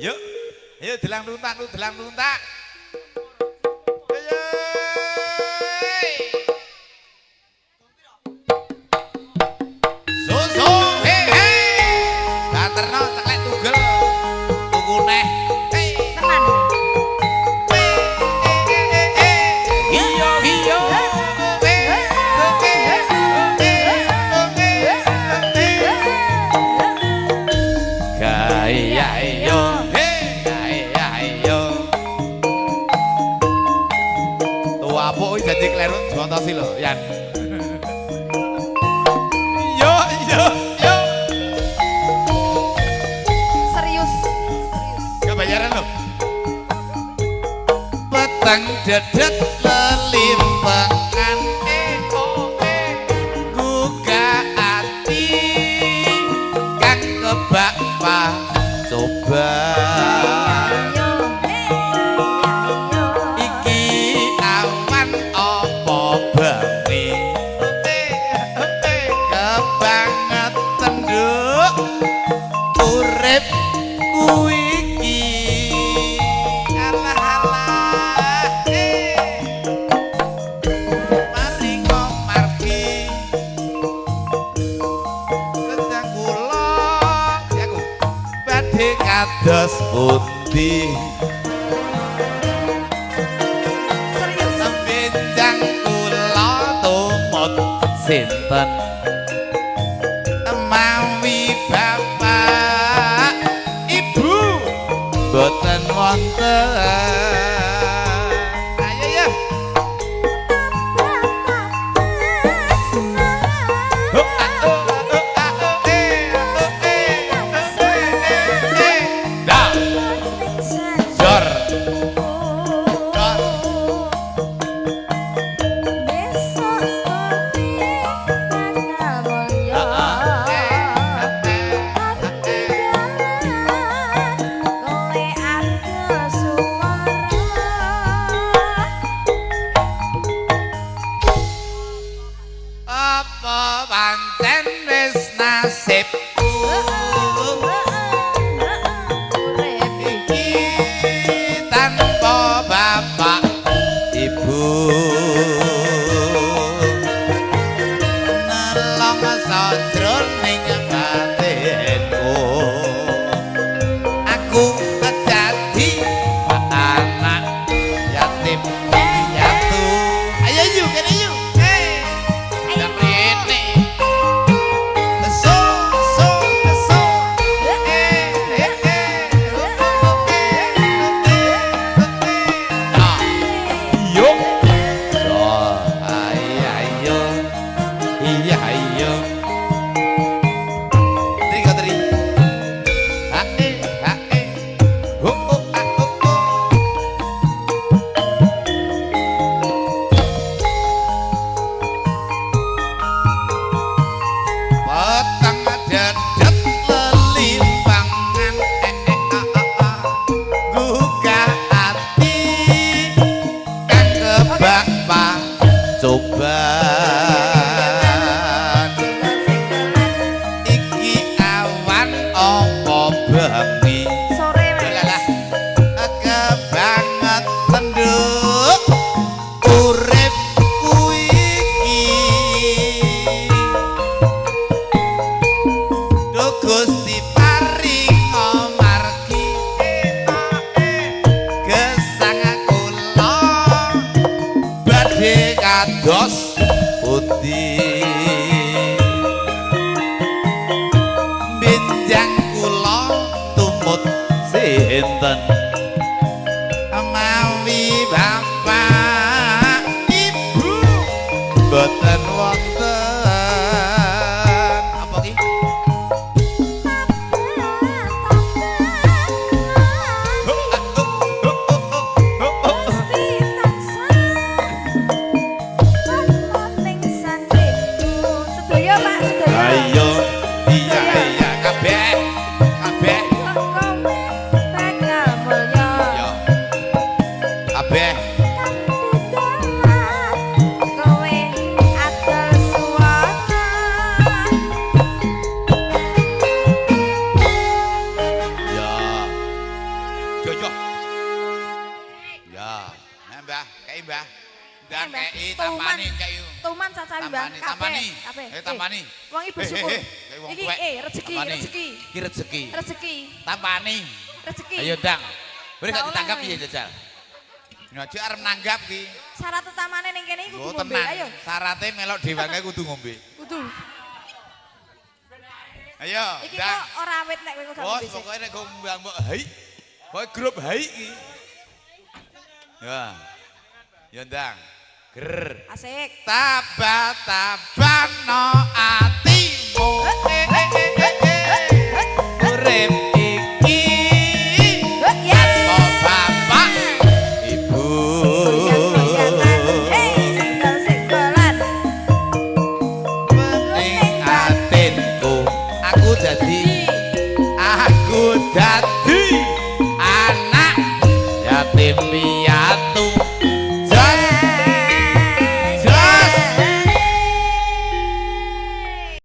Yuk, ayo delang luntak, lu delang luntak. Susu, hei hei. Banterno ceklek tugel. Tuku neh. Hei. Tenan. Iya iya. Gaya yo, hei, gaya yo. Tuh apa iki janji kleru jontosi lho, Yan. Yo yo yo. Serius. Serius. Gak bayaran lho. Petang dedet lelimpangan gugah ati kang kebak coba iki awan apa bengi kebangetan nduk urip kuwi iki alah alah maringa margi sedang kula aku badhe kados pundi. Serius. Benjang kula tumut sinten mawi bapak ibu boten wonten. Ayo ya. Oh, ah, oh, oh, ah, oh, eh, oh, eh, oh, eh, eh, eh. Dah, jor. Jor. Apa pancen wis nasibku iki tanpa bapak ibu nelongso jroning batinku aku dadi anak yatim piatu. Ayo yuk kene yuk. Hey. Rene. So so so. Eh eh eh. Ah. Yo. So, ayo ayo. Iya ayo. Tri tri. Ha eh ha eh. Ho oh ah oh oh. Petang dedet lelimpangan eh eh ah ah ah gugah ati kang kebak pacoban iki awan apa bengi Sore Mas. Lalah kebangetan nduk uripku iki. Duh Gusti paringa margi gesang kula badhe kados pundi. Benjang kula tumut sinten mawi bapak ibu boten wonten. Apa ki? Sedaya Pak, sedaya. Ayo iya iya kabeh kabeh yo kabeh. Kowe adol suwana. Ya. Yo yo. Ya, nah Mbah, kei Mbah. Ndang Mbah. kei Tuman. tampani kei. Tuman cacahe Mbah. Tampani, tampani. Kabeh. Eh, tampani. Wong iki bersyukur. Eh, eh, eh, wong Iki tuwek. rezeki, Tampani. rezeki. Iki rezeki. Rezeki, Tampani. rezeki. Ayo ndang. Boleh gak Gak ditanggap oleh. piye jajal? Ngaji arep nanggap ki. Syarat utamane ning kene iki kudu Oh, ngombe. tenang. Ayo, Syaratnya melok dewangke kudu ngombe. kudu. Ayo, Iki ndang. kok ora awet nek kowe gak Bos, ngombe sih. pokoknya nek ngombe mbok hai. Pokoke grup hai iki. Ya. Ya ndang. Ger. Asik. Taba-tabano atimu. Eh, eh, eh, eh, eh. Urip iki. Heh, ya. Oh, bapak, ibu. Goyang-goyangan. Hei, senggol-senggolan. Ning atinku aku dadi anak yatim.